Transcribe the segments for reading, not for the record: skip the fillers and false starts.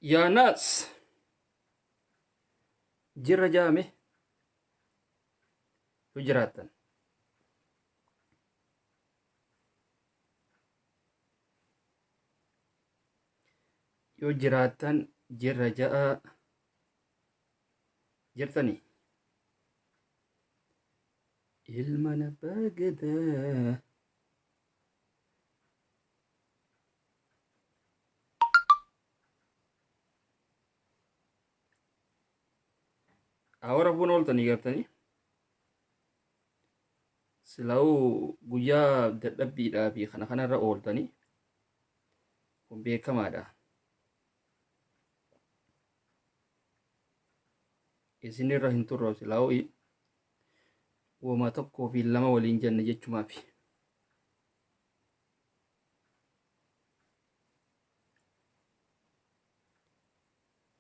Yaa naas jirra jaame yoo jiraattan. Yoo jiraattan jirra ja'a jirtanii. Ilma abbaa gadaa. Awara buun ooltanii gartanii. Silaa'uu guyyaa dadhabbiidhaa fi kana kanarra ooltanii kun beekamaadha. Isinirra hin turre silaa'uu woma tokkoo fi lama waliin jenne jechumaafi.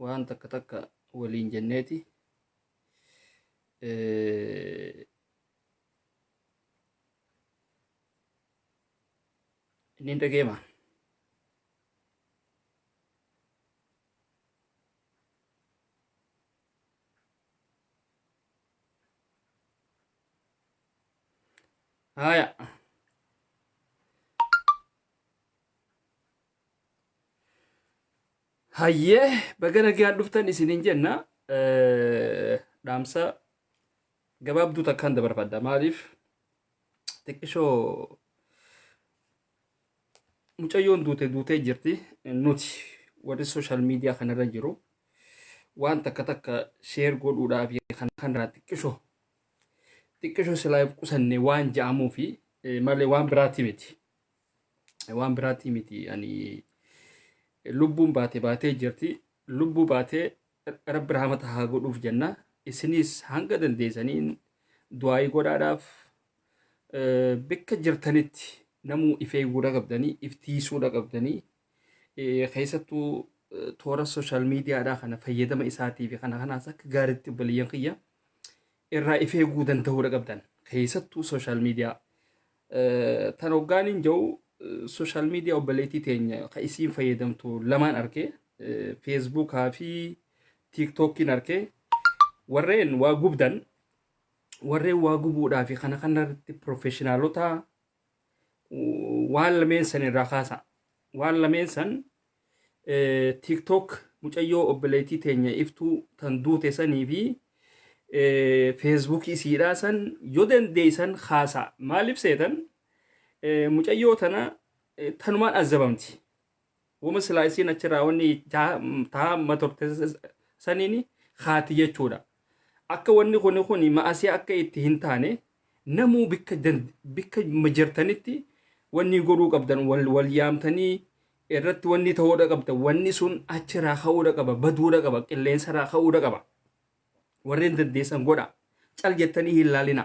Waan takka takka waliin jenneeti inni dhageema. Haya. Hayyee baga nagaan dhuftan isiniin jenna. Dhaamsa gabaabduu takkaan dabarfadha. Maaliif xiqqishoo mucayyoon duute duutee jirti. Nuti warri sooshaal miidiyaa kanarra jiru waan takka takka sheer godhuudhaaf kana kanarraa xiqqishoo xiqqishoo silaa if qusanne waan ja'amuufi malee waan biraati miti. Waan biraati miti ani lubbuun baate baatee jirti. Lubbuu baatee rabbi rahmata haa godhuuf jenna. Isinis hanga dandeessaniin du'aayii godhaadhaaf bikka jirtanitti namuu if eeguudha qabdanii if tiisuudha qabdanii keessattuu toora sooshaal miidiyaadhaa kana fayyadama isaatii fi kana kanaas akka gaariitti obboleeyyan kiyya irraa if eeguu danda'uudha qabdan keessattuu sooshaal miidiyaa tan hoggaaniin jiru sooshaal miidiyaa obboleettii teenya ka isiin fayyadamtu lamaan arkee feesbuukaa fi tiiktookiin arkee warreen waa gubdan warreen waa gubuudhaa fi kana kanarratti profeshinaalota waan lameen san irraa kaasa waan lameen san TikTok mucayyoo obboleettii teenya iftuu tan duute sanii fi Facebook isiidhaa san yoo dandeessan kaasa maaliif seetan mucayyoo tana tanumaan azabamti wama silaa isiin achirraa wanni taa matorte saniin kaati jechuudha akka wanni kuni kuni ma'asii akka itti hin taane namuu bikka bikka jirtanitti wanni godhuu qabdan wal wal yaamtanii irratti wanni ta'uudha qabda wanni sun achirraa ka'uudha qaba baduudha qaba qilleensarraa ka'uudha qaba warreen dandeessan godha cal jettanii hin laalina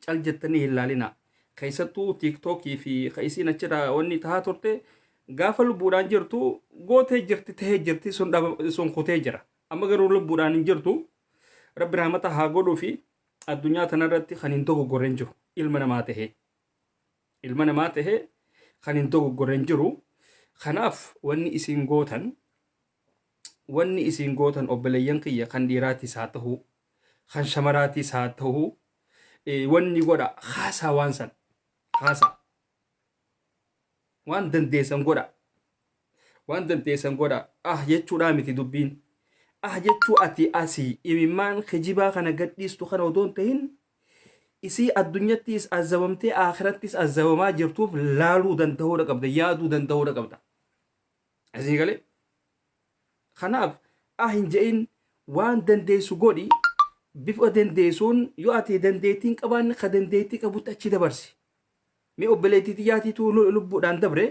cal jettanii hin laalina keessattuu tiiktookii fi ka isiin achirraa wanni tahaa turte gaafa lubbuudhaan jirtu gootee jirti tahee jirti sun sun kutee jira amma garuu lubbuudhaan hin jirtu rabbi rahmata haa godhuu fi addunyaa tanarratti kan hin dogoggorre hin jiru ilma namaa tahee ilma namaa tahee kan hin dogoggorre hin jiru. Kanaaf wanni isin gootan wanni isin gootan obboleeyyan kiyya kan dhiiraatis haa ta'u kan shamaraatis haa ta'u wanni godha haasaa waan san haasaa waan dandeessan godha waan dandeessan godha ah jechuudhaa miti dubbiin ah jechuu ati asii imimmaan kijibaa kana gadhiistu kana odoo hin ta'in isii addunyattiis azabamtee aakirattis azabamaa jirtuuf laaluu danda'uudha qabda yaaduu danda'uudha qabda asii galee kanaaf ah hin je'in waan dandeessu godhi bifa dandeessuun yoo ati dandeettii hin qabaanne ka dandeettii qabutti achi dabarsi Mee obboleettii tiyyaatiitu lubbuudhaan dabre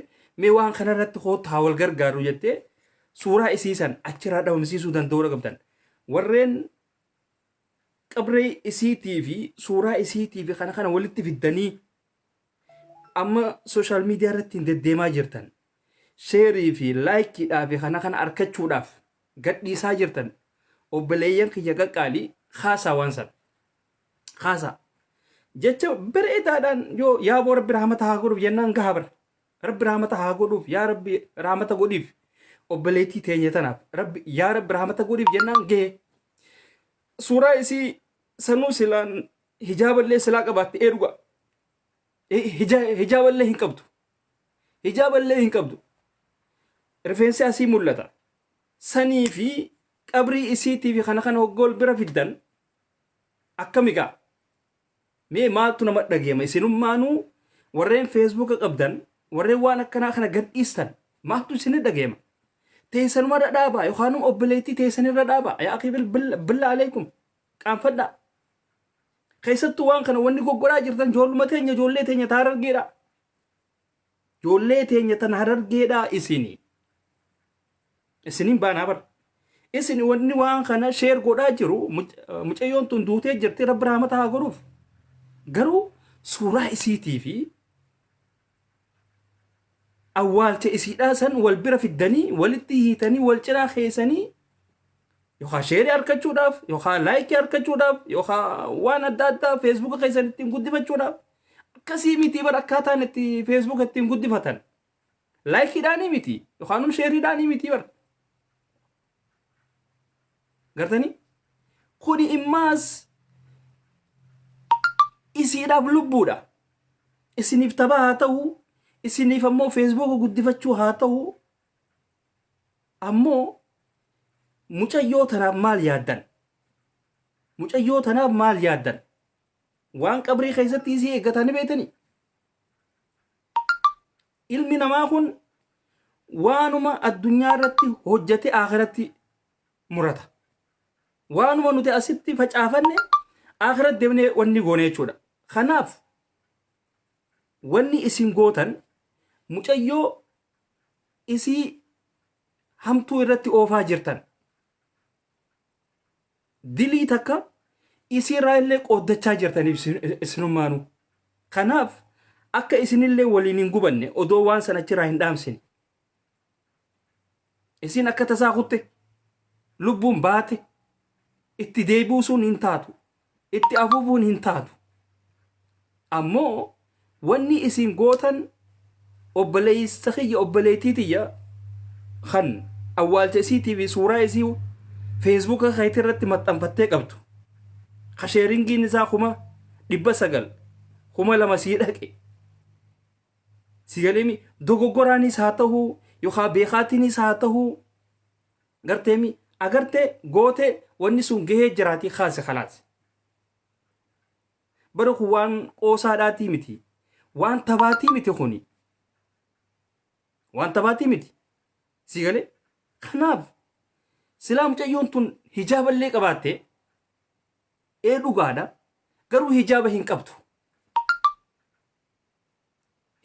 mee waan kanarratti koottu haa wal gargaarru jettee suuraa isii san achirraa dhabamsiisuu danda'uudha qabdan. Warreen qabree isiitii fi suuraa isiitii fi kana kana walitti fiddanii amma sooshaal miidiyaa irratti hin deddeemaa jirtan. Sheerii fi laayikiidhaa fi kana kana arkachuudhaaf gadhiisaa jirtan. Obboleeyyan kiyya qaqqaalii kaasaa waan sana. Kaasaa. Jecha bareedaadhaan yoo yaaboo rabbi rahmata haa godhuuf jennaan gaha bara. Rabbi rahmata haa godhuuf yaa rabbi rahmata godhiif. Obboleettii teenya tanaaf Rabbi yaa Rabbi rahmata godhiif jennaan gahe. Suuraa isii sanuu silaan hijaaballee silaa qabaatte ee dhuga. Hijaaballee hin qabdu. Hijaaballee hin qabdu. Rifeensi asii mul'ata. Sanii fi qabrii isiitii fi kana kana hoggool bira fiddan akkami gaa? Mee maaltu nama dhageema isinummaanuu warreen feesbuuka qabdan warreen waan akkanaa kana gad dhiistan maaltu isin dhageema? Teessanuma irra dhaabaa yookaan obboleettii teessan irra dhaabaa yaa akii billa aleekum qaanfadhaa. Keessattuu waan kana wanni goggodhaa jirtan ijoolluma teenya ijoollee teenya ta harargeedha. Ijoollee teenya tan harargeedha isini. Isiniin baanaa bara. Isin wanni waan kana sheer godhaa jiru mucayyoon tun duutee jirti rabbi rahmata haa godhuuf. Garuu suuraa isiitii fi awwaalcha isiidhaa san wal bira fiddanii walitti hiitanii wal cinaa keessanii yookaan sheerii argachuudhaaf yookaan laayikii argachuudhaaf yookaan waan adda addaa feesbuuka keessan ittiin guddifachuudhaaf akkasii miti bara akkaataan itti feesbuuka ittiin guddifatan. Laayikiidhaanii miti yookaan sheeriidhaanii miti bara. Gartanii? Kuni immaas isiidhaaf lubbuudha. Isiniif tapha haa ta'u, isiniif ammoo feesbuuka guddifachuu haa ta'u, ammoo mucayyoo tanaaf maal yaaddan? Mucayyoo tanaaf maal yaaddan? Waan qabrii keessatti isii eeggatanii beektanii? Ilmi namaa kun waanuma addunyaa irratti hojjete akhiratti murata. Waanuma nuti asitti facaafanne akhiratti deemnee wanni goone jechuudha. Kanaaf wanni isin gootan mucayyoo isii hamtuu irratti oofaa jirtan. Dilii takka isiirraa illee qooddachaa jirtan isinummaanuu. Kanaaf akka isinillee waliin hin gubanne odoo waan san achirraa hin dhaamsine. Isin akka tasaa kutte lubbuun baate itti deebi'uu sun hin taatu. Itti afuufuun hin taatu. Ammoo wanni isin gootan obboleessa kiyya obboleettii tiyya kan awwaalcha isiitii fi suuraa isii feesbuuka keetii irratti maxxanfattee qabdu. Ka sheeringiin isaa 900,000 2,000 sii dhaqe. Si galeemi dogoggoraanis haa ta'uu yookaan beekaatiinis haa ta'uu garteemi agarte goote wanni sun gahee jiraatii kaase kalaas. Bara kun waan qoosaadhaatii miti. Waan tabaatii miti kuni. Waan tabaatii miti. Si galee? Kanaaf silaa mucayyoon tun hijaaballee qabaatte ee dhugaadha. Garuu hijaaba hin qabdu.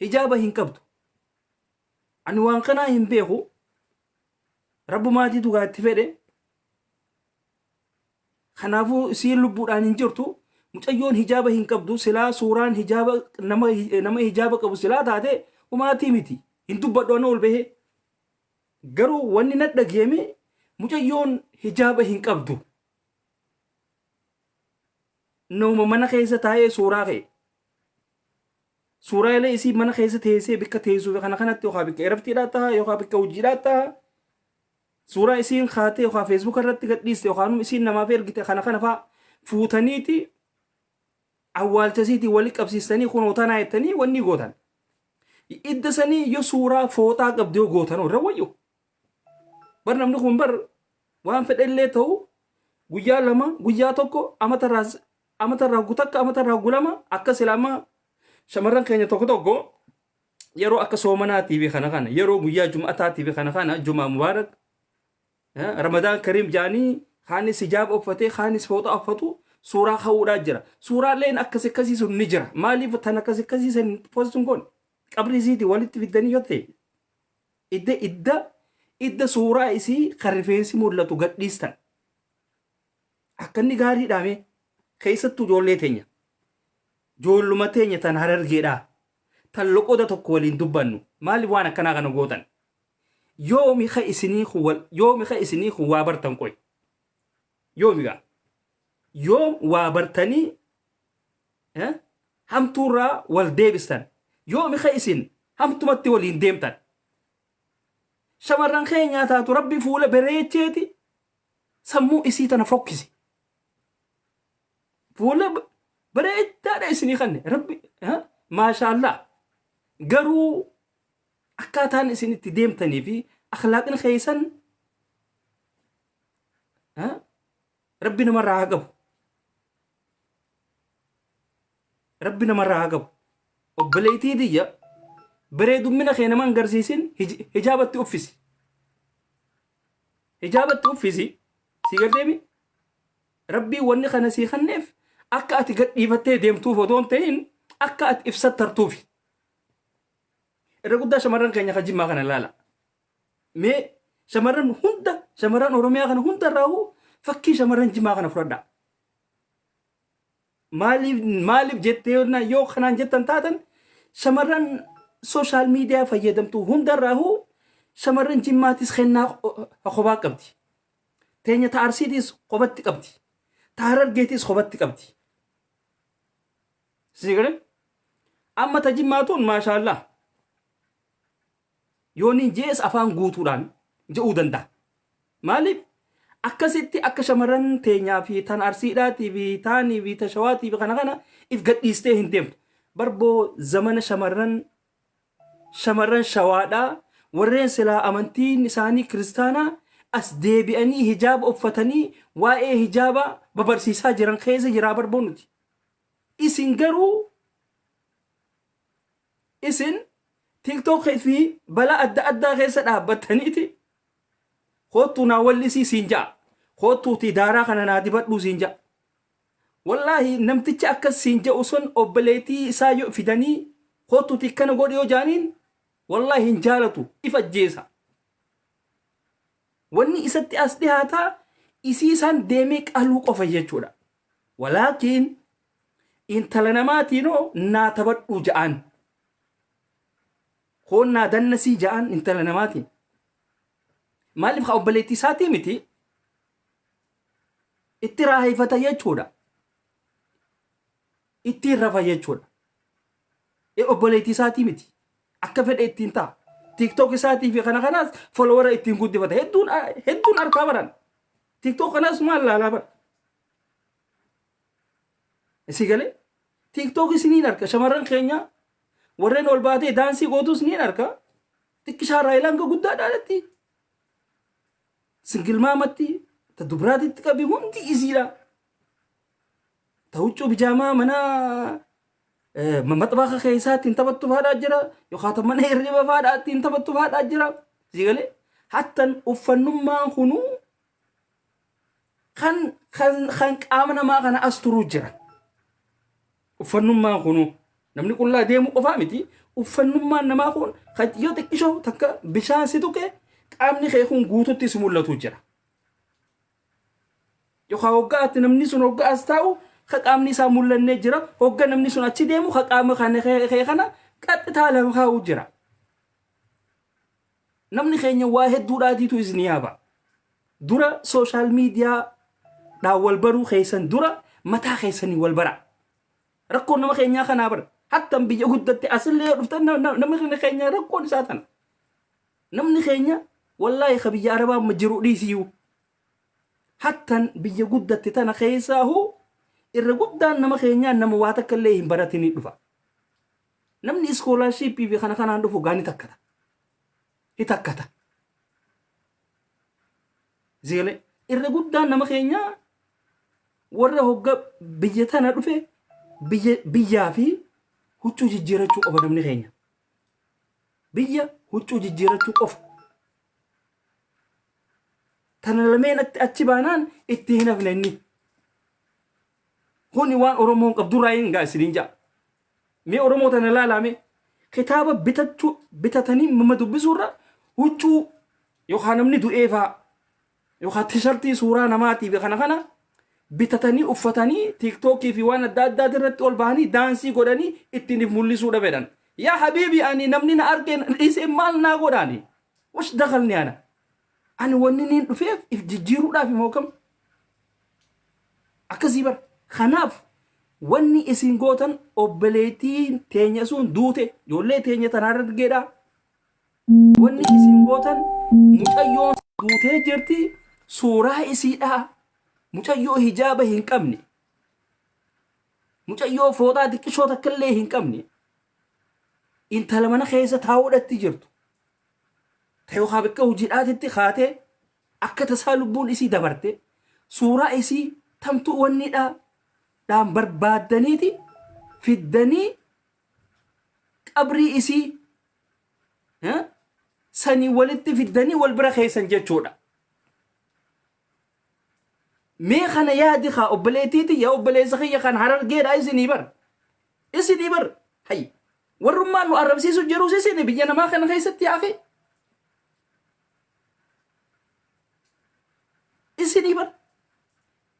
Hijaaba hin qabdu. Ani waan kanaa hin beeku. Rabbumaatiitu gaa itti fedhe. Kanaafuu isiin lubbuudhaan hin jirtu. Mucayyoon hijaaba hin qabdu. Silaa suuraan hijaaba nama nama hijaaba qabu silaa taate humaatii miti. Hin dubbadhu ana ol bahee. Garuu wanni na dhageeme mucayyoon hijaaba hin qabdu. Nama mana keessa taa'ee suuraa ka'e. Suuraalee isii mana keessa teessee bikka teessuu fi kana kanatti yookaan bikka eraftiidhaa ta'a yookaan bikka hojiidhaa ta'a. Suuraa isiin kaatee yookaan feesbuuka irratti gadhiiste yookaan isiin namaaf ergite kana kana fa'aa fuutaniiti awwaalcha isiitiin wali qabsiistanii kunoo tanaa jettanii wanni gootan. Idda sanii yoo suuraa fooxaa qabdu yoo gootan irra wayyu. Bar namni kun bar waan fedhellee ta'u guyyaa lama guyyaa tokko amata irraa amata irraa gutakka amata irraa gulama akka silaamaa shamarran keenya tokko tokko yeroo akka soomanaatii fi kana kana yeroo guyyaa jum'ataatii fi kana kana jumaa mubaarak ramadaan kariim jaanii kaanis hijaaba uffatee kaanis fooxaa uffatu suuraa ka'uudhaa jira. Suuraaleen akkas akkasii sun ni jira. Maaliif tan akkas akkasii san post hin goone? Qabrii isiitii walitti fiddanii yoo ta'e idda idda idda suuraa isii kan rifeensi mul'atu gadhiistan. Akka inni gaariidhaa mee keessattuu ijoollee teenya. Ijoolluma teenya tan harargeedhaa. Tan loqoda tokko waliin dubbannu. Maaliif waan akkanaa kana gootan? Yoomi ka isinii kun wal yoomi ka isinii kun waa bartan qoy. Yoomi gaa. Yoom waa bartanii eh, hamtuurraa wal deebistan. Yoomi ka isin hamtumatti waliin deemtan. Shamarran keenyaa taatu rabbi fuula bareecheeti sammuu isii tana fokkise. Fuula bareedaadha isinii kanne rabbi maashaallah garuu akkaataan isin itti deemtanii fi akhlaaqni keessan rabbi namarraa haa qabu. Rabbi namarraa haa qabu. Obboleettii tiyya bareedummina kee nama hin garsiisin hijaabatti uffisi. Hijaabatti uffisi. Si garteemi? Rabbiin wanni kana sii kenneef akka ati gadhiifattee deemtuuf otoo hin ta'in akka ati ibsattartuufi. Irra guddaa shamarran keenya kan jimmaa kana ilaala. Mee shamarran hunda shamarran Oromiyaa kana hunda irraa fakkii shamarran jimmaa kana fudhadhaa. Maaliif maaliif jettee yoo kanaan jettan taatan shamarran social media fayyadamtu hundarraahuu shamarran jimmaatis kennaa kophaa qabdi. Teenya ta Arsiitis kophatti qabdi. Ta Harargeetis kophatti qabdi. Sii galee? Amma ta jimmaatuun maashaallah. Yooniin jees afaan guutuudhaan je'uu danda'a. Maaliif? Akkasitti akka shamarran teenyaa fi tan Arsiidhaatii fi taanii fi ta Shawaatii fi kana kana if gadhiistee hin deemtu. Barboo zamana shamarran shamarran Shawaadhaa warreen silaa amantiin isaanii kiristaanaa as deebi'anii hijaaba uffatanii waa'ee hijaabaa babarsiisaa jiran keessa jiraa barboo nuti. Isin garuu Isin TikTok fi balaa adda addaa keessa dhaabbattaniiti koottuu naa wallisii siin ja'a. Koottuutii daaraa kana naa dibadhuu siin ja'a. Wallaahi namtichi akkas siin ja'u sun obboleettii isaa yoo fidanii koottuutii kana godhi yoo jaaniin wallaahi hin jaalatu if ajjeesa. Wanni isatti as dhihaataa isii isaan deemee qaluu qofa jechuudha. Walaakiin Intala namaatiinoo naa taphadhuu ja'aan. Koon naa dannasii ja'aan intala namaatiin. Maaliif haa obboleettii isaatii miti itti raahifata jechuudha. Ittiin rafa jechuudha. Obboleettii isaatii miti. Akka fedhe ittiin ta'a. TikTok isaatii fi kana kanaas followera ittiin guddifata. Hedduun hedduun harkaa baran. TikTok kanaas maal laalaa bara. Isii galee TikTok isiniin arka shamarran keenya warreen ol baatee daansii gootus niin arka xiqqishaa irraa ilanga guddaa dhaalatti singilmaamatti ta dubraatitti qabi hundi isiidha. Ta huccuu bijaamaa mana maxbaaka keessaa ittiin taphattu faadhaa jira yookaan ta mana hirriba faadhaa ittiin taphattu faadhaa jira. Isii galee hattan uffannummaan kunuu kan kan kan qaama namaa kana as turuu jira. Uffannummaan kunuu namni qullaa deemu qofaa miti. Uffannummaan namaa kun kan yoo xiqqishoo takka bishaan si tuqe qaamni kee kun guututti si mul'atu jira. Yookaan hoggaa ati namni sun hoggaa as taa'u ka qaamni isaa mul'annee jira. Hogga namni sun achi deemu ka qaama kana kee kana qaxxitaa lafa kaa'u jira. Namni keenya waa hedduudhaatiitu isin yaaba. Dura social media dhaan wal baruu keessan dura mataa keessanii wal bara. Rakkoon nama keenyaa kanaa bara. Hattan biyya guddatte asillee yoo dhuftan namni keenya rakkoon isaa tana. Namni keenya wallaahi ka biyya arabaa amma jiru dhiisiyyuu. Hattan biyya guddatte tana keessaahu irra guddaan nama keenyaa nama waa takka illee hin baratinii dhufa. Namni iskoolaarshiippii fi kana kanaan dhufu gaa ni takkata. Ni takkata. Zeele irra guddaan nama keenyaa warra hogga biyya tana dhufe biyya biyyaa fi huccuu jijjiirachuu qofa namni keenya. Biyya huccuu jijjiirachuu qofa. Tana lameen achi baanaan itti hin hafne inni. Kuni waan Oromoon qabdurraa hin gaa isiniin ja'a. Mee Oromoo tana laalaa mee. Kitaaba bitachuu bitatanii mama dubbisuurra huccuu yookaan namni du'ee faa yookaan tishartii suuraa namaatii fi kana kana bitatanii uffatanii tiiktookii fi waan adda addaa irratti ol bahanii daansii godhanii ittiin if mul'isuu dhabedhan. Yaa habiibi ani namni na argee na dhiisee maal naa godhaani? Wash dakalni ana. Ani wanni niin dhufeef if jijjiiruudhaaf moo kam? Akkasii bara. Kanaaf wanni isin gootan obboleettiin teenya sun duute ijoollee teenya tanaa argeedha. Wanni isin gootan Mucayyoon duutee jirti, suuraa isiidhaa, mucayyoo hijaaba hin qabne, mucayyoo fooxaa xiqqishoo takka illee hin qabne, intala mana keessa taa'uudhatti jirtu, ta yookaan bakka hojiidhaatitti kaatee akka tasaa lubbuun isii dabarte, suuraa isii tamtuu wannidhaa dhaan barbaaddaniiti fiddanii qabrii isii sanii walitti fiddanii wal bira keessan jechuudha. Mee kana yaadi kaa obboleettii tiyya, obboleessa kiyya kan Harargeedha, isinii bar. Isinii bar. Hay. Warrummaan nu arrabsiisu jirus isinii biyya namaa kana keessatti yaaqee. Isinii bar.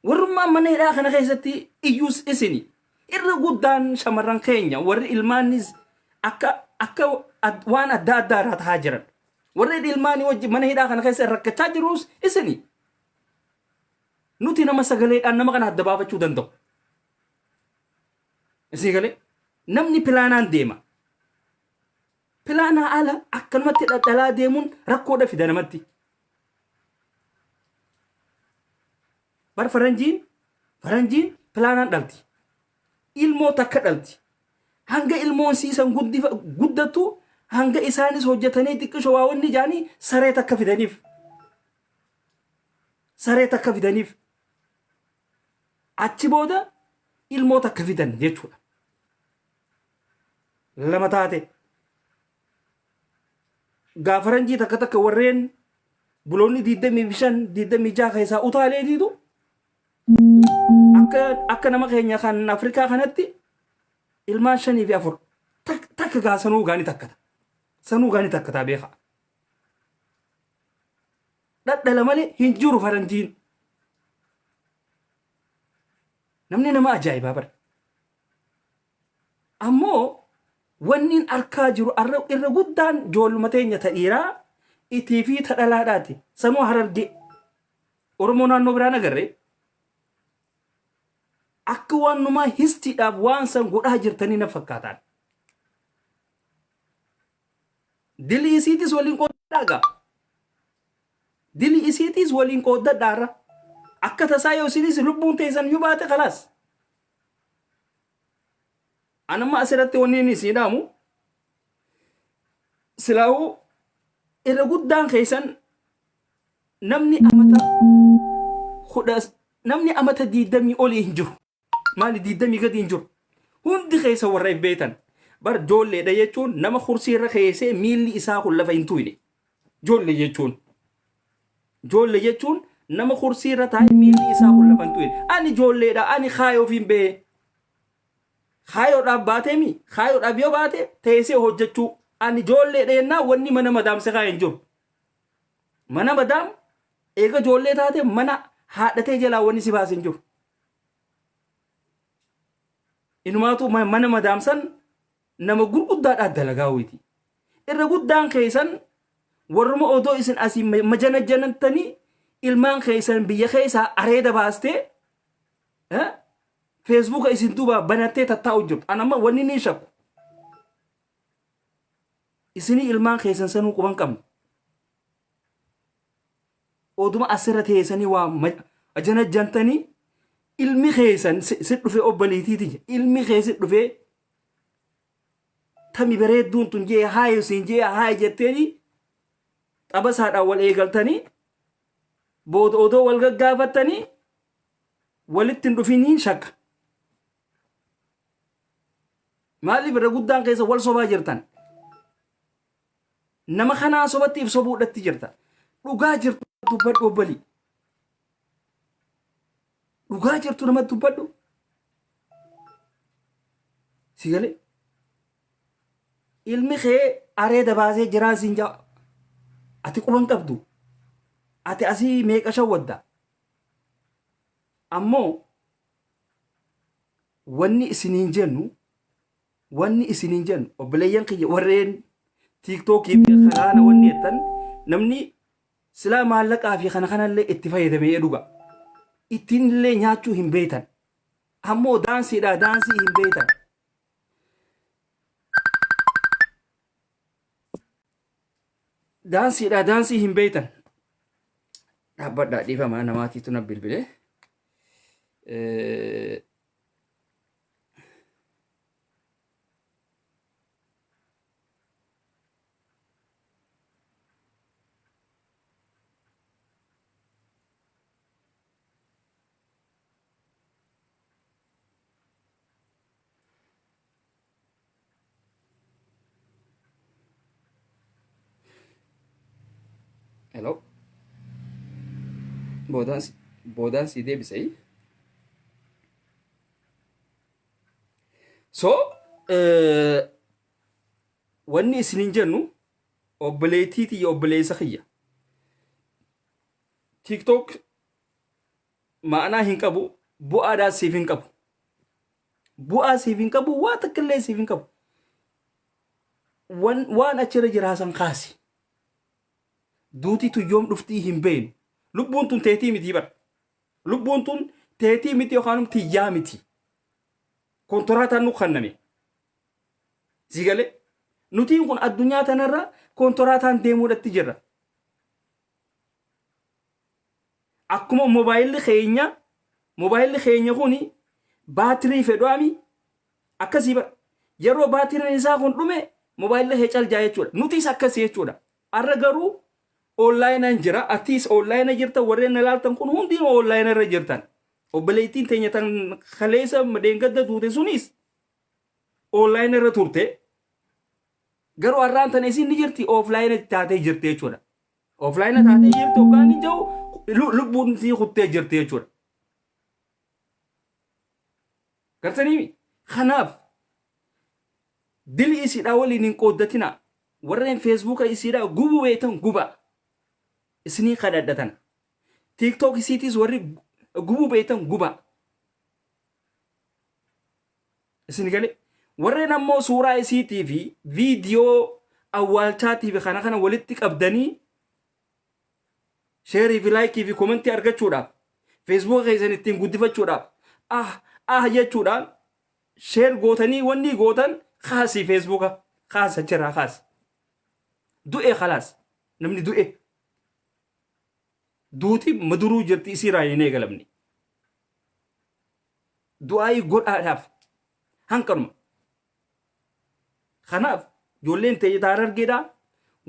Warrummaan mana hidhaa kana keessatti iyyuus isini. Irra guddaan shamarran keenya warri ilmaanis akka waan adda addaa irraa tahaa jiran. Warri ilmaanii wajji mana hidhaa kana keessa rakkachaa jirus isini. Nuti nama sagaleedhaan nama kana adda baafachuu danda'u. Isin galee namni pilaanaan deema. Pilaanaa ala akkanumatti dhadhalaa deemuun rakkoodha fida namatti. Bar faranjiin pilaanaan dhalti. Ilmoo takka dhalti. Hanga ilmoon siisan guddattu, hanga isaanis hojjetanii xiqqisho waa wanni jaanii saree takka fidaniif. Saree takka fidaniif. Achi booda ilmoo takka fidan jechuudha. Lama taate. Gaa faranjii takka takka warreen buloonni 25, 26 keessaa utaaleetiitu akka nama keenya kan Afrikaa kanatti ilmaan shanii fi afur takka gaa sanuu gaani takkata. Sanuu gaani takkataa beeka. Dhadhala malee hin jiru faranjiin. Namni nama ajaa'ibaa bara. Ammoo wanniin arkaa jiru arra irra guddaan joolluma teenya ta dhiiraa itii fi ta dhalaadhaati. Sanuu Harargee. Oromoo naannoo biraan agarre akka waan numaa histiidhaaf waan san godhaa jirtanii na fakkaataan. Dilii isiitis waliin qoodadhaa gaa. Dilii isiitis waliin qooddadhaa irra. Akka tasaa yoo isinis lubbuun teessan yoo baate kalaas. Anamma asirratti wanni inni isin dhaamu, silaa'uu irra guddaan keessan namni amata kudha, namni amata 20 olii hin jiru. Maali, 20 gadi hin jiru. Hundi keessa warra if beektan. Bar joolleedha jechuun nama kursii irra keessee miilli isaa kun lafa hin tuyne. Joollee jechuun. Joollee jechuun nama kursii irra taa'ee miilli isaa kun lafa hin tuyne. Ani joolleedha, ani kaayoof hin bee. Kaayoodhaaf baatee mi? Kaayoodhaaf yoo baate teessee hojjechuu. Ani joolleedha jennaan wanni mana madaamse kaayee hin jiru. Mana madaam eega joollee taate mana haadhatee jalaa wanni si baase hin jiru. Inumaatu mana madaamsan nama gurguddaadhaa dalagaa wayiiti. Irra guddaan keessan warruma odoo isin asii majanajjanantanii ilmaan keessan biyya keessaa areeda baastee feesbuuka isin duuba banattee tattaa'u jirtu. An amma wanni ni shakku. Isinii ilmaan keessan sanuu quban qabne. Oduma asirra teessanii waa majanajjantanii ilmi keessan si dhufee, obboleettii tiyya, ilmi kee si dhufee tami bareedduun tun jee haayi siin jee haayi jetteeni xabasaadhaan wal eegaltanii booda odoo wal gaggaafattanii walitti hin dhufiniin shakka. Maaliif irra guddaan keessa wal sobaa jirtan? Nama kanaa sobatti if sobuudhatti jirta. Dhugaa jirtu dubbadhu, obbolii. Dhugaa jirtu nama dubbadhu. Si galee? Ilmi kee areeda baasee jiraan siin jaa. Ati quban qabdu. Ati asii meeqa shawwadda. Ammoo wanni isiniin jennu, obboleeyyan kiyya warreen tiiktookii fi kanaana wanni jettan, namni silaa maallaqaa fi kana kanallee itti fayyadamee dhuga. Ittiin illee nyaachuu hin beektan. Ammoo daansiidha, daansii hin beektan. Daansiidha daansii hin beektan. Dhaabbadhaa dhiifama namaatiitu na bilbile. Hello. Boodaan boodaan si deebisee. So wanni isinin jennu obboleettii tiyya obboleessa kiyya. TikTok ma'anaa hin qabu bu'aadhaa siif hin qabu. Bu'aa siif hin qabu waa takka illee siif hin qabu. Waan achirra jiraasan kaasi. Duuti tun yoom dhuftii hin beeknu. Lubbuun tun teetii miti bara. Lubbuun tun teetii miti yookaan tiyyaa miti. Kontoraataan nu kenname. Si galee? Nutiin kun addunyaa tanarra kontoraataan deemuudhatti jirra. Akkuma moobaayilli keenya kuni baatirii fedhuami akkasii bara. Yeroo baatiriin isaa kun dhume moobaayilli kee caljaa jechuudha. Nutis akkasii jechuudha. Har'a garuu onlaayinaan jira. Atiis onlaayina jirta warreen na ilaaltan kun hundinuu onlaayina irra jirtan. Obboleettiin teenya tan kaleessa dheengadda duute sunis onlaayina irra turte. Garuu har'aan tana isin ni jirti offline taatee jirti jechuudha. Offline taatee jirti hoggaan hin jiru lubbuun sii kuttee jirti jechuudha. Gartanii kanaaf dili isiidhaa waliin hin qooddatina. Warreen feesbuuka isiidhaa gubuu beektan guba. Isinii kadhadhatan. TikTok isiitiis warri gubuu beektan guba. Isin galee warreen ammoo suuraa isiitii fi viidiyoo awwaalchaatii fi kana kana walitti qabdanii sheerii fi laayikii fi komentii argachuudhaaf feesbuuka keessan ittiin guddifachuudhaaf ah ah jechuudhaan share gootanii wanni gootan kaasii feesbuuka kaas achirraa kaas du'e kalaas namni du'e duuti maduruu jirti isiirraa hin eegalamne du'aayii godhaadhaaf hanqanuma. Kanaaf ijoolleen ta'e Harargeedhaa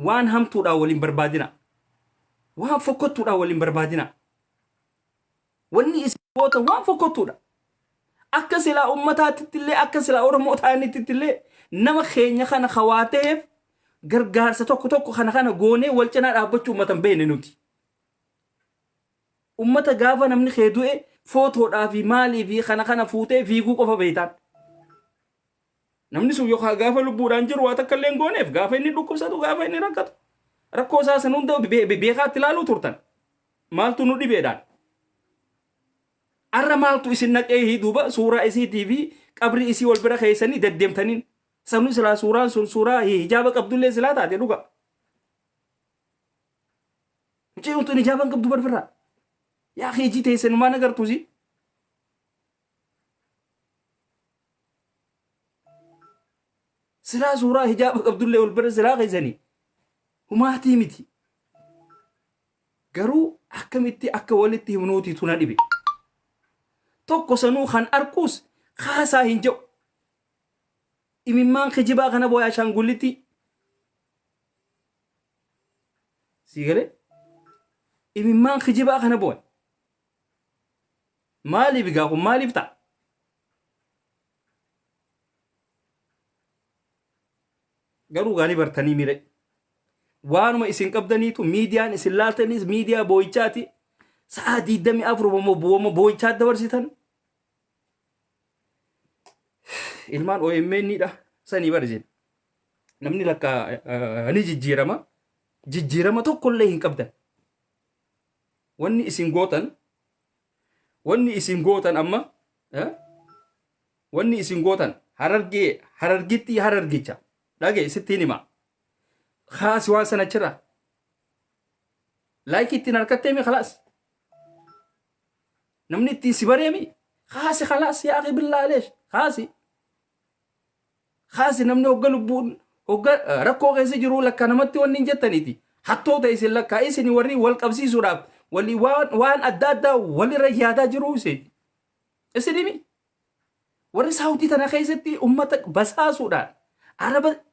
waan hamtuudhaan waliin barbaadina. Waan fokkottuudhaan waliin barbaadina. Wanni isin gootan waan fokkottuudha. Akka silaa uummataatitti illee akka silaa Oromoo ta'anitti illee nama keenya kana hawaa ta'eef gargaarsa tokko tokko kana kana goonee wal cinaa dhaabbachuu uummata hin beekne nuti. Ummata gaafa namni kee du'e footoodhaa fi maalii fi kana kana fuutee fiiguu qofa beektaan. Namni sun yookaan gaafa lubbuudhaan jiru waa takka illee hin gooneef gaafa inni dhukkubsatu gaafa inni rakkatu rakkoo isaa san hunda beekaatti ilaaluu turtan. Maaltu nu dhibeedhaan. Arra maaltu isin naqee duuba suuraa isiitii fi qabrii isii wal bira keessanii deddeemtaniin. Sanuu silaa suuraan sun suuraa hijaaba qabdullee silaa taate dhuga. Mucayyoon tun hijaaba hin qabdu barfirraa. Yaa keejii teessan maan agartuusi. Silaa suuraa hijaaba qabdullee wal bira silaa keessanii humaatii miti. Garuu akkamitti akka walitti himnuuti tuna dhibe. Tokko sanuu kan arkuus kaasaa hin jedhu. Imimmaan kijibaa kana booya ashaangullitti. Sii galee? Imimmaan kijibaa kana booya. Maaliif egaa kun maaliif ta'a? Garuu gaanii bartanii mire. Waanuma isin qabdaniitu miidiyaan isin laaltanis miidiyaa boo'ichaati. Sa'a 24 wama boo'ichaa dabarsitan. Ilmaan OMN dha. Sanii bar isin. Namni lakka ni jijjiirama. Jijjiirama tokkollee hin qabdan. Wanni isin gootan amma wanni isin gootan Harargee Harargitti Harargicha dhage sittiin hima. Kaasi waan sana achirraa. Laayikii ittiin harkatteemi khalaas. Namni ittiin si bareemi kaasi khalaas yaa akhi billaa aleesh kaasi. Kaasi namni hogga lubbuun hogga rakkoo keessa jiru lakka namatti wanni hin jettaniiti. Hattoota isin lakkaa isin warri wal qabsiisuudhaaf walii waan adda addaa walirra yaadaa jiru isin. Isin himi. Warri Saawudii tana keessatti ummata basaasuudhaan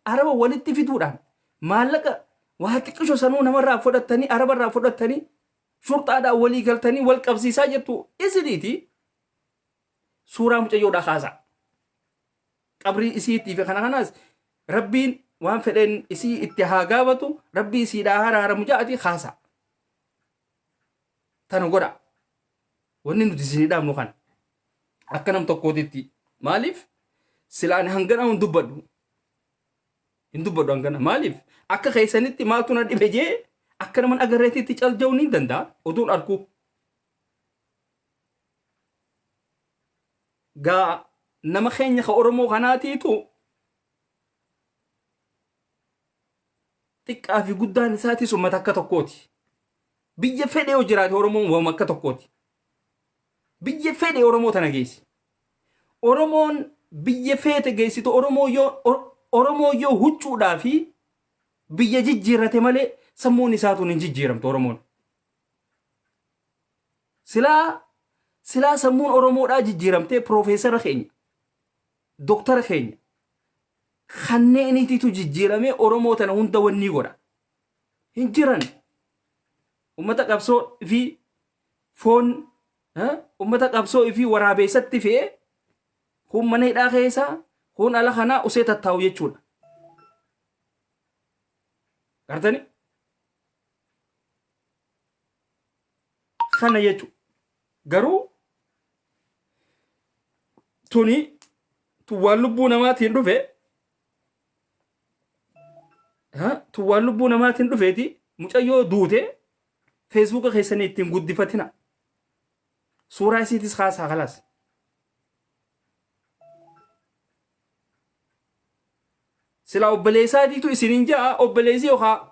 araba walitti fiduudhaan maallaqa waa xiqqisho sanuu namarraa fudhattanii arabarraa fudhattanii shurxaadhaan walii galtanii wal qabsiisaa jirtu isiniiti. Suuraa mucayyoodhaa kaasaa. Qabrii isiitii fi kana kanaas rabbiin waan fedheen isii itti haa gaafatu rabbii isiidhaa haraaramu ja'ati kaasaa. Tana godha. Wanni nuti isinii dhaamnu kana. Akka nam tokkootitti. Maaliif? Sila ani hangana hin dubbadhu. Hin dubbadhu hangana. Maaliif? Akka keessanitti maaltu na dhibe jee akka naman agarreetitti cal ja'uu ni danda'a. Oduun arkuu. Gaa nama keenya ka Oromoo kanaatiitu xiqqaa fi guddaan isaatis uummata akka tokkooti. Biyya fedhe yoo jiraate Oromoon waanuma akka tokkooti. Biyya fedhe Oromoo tana geessi. Oromoon biyya feete geessitu Oromoo yoo huccuudhaa fi biyya jijjiirrate malee sammuun isaatuun hin jijjiiramtu Oromoon. Silaa sammuun Oromoodhaa jijjiiramtee piroofeesara keenya, doktara keenya kanneeniititu jijjiiramee Oromoo tana hunda wannii godha. Hin jiran. Ummata qabsoo fi foon ummata qabsoo fi waraabeessatti fe'ee kun mana hidhaa keessaa kun ala kanaa usee tattaa'u jechuudha. Gartanii? Kana jechuudha. Garuu tuni tun waan lubbuu namaatiin dhufe tun waan lubbuu namaatiin dhufeeti mucayyoo duute feesbuuka keessanii ittiin guddifatina. Suuraa isiitis kaasaa kalaas. Silaa obboleessaatiitu isinin ja'a obboleessi yookaan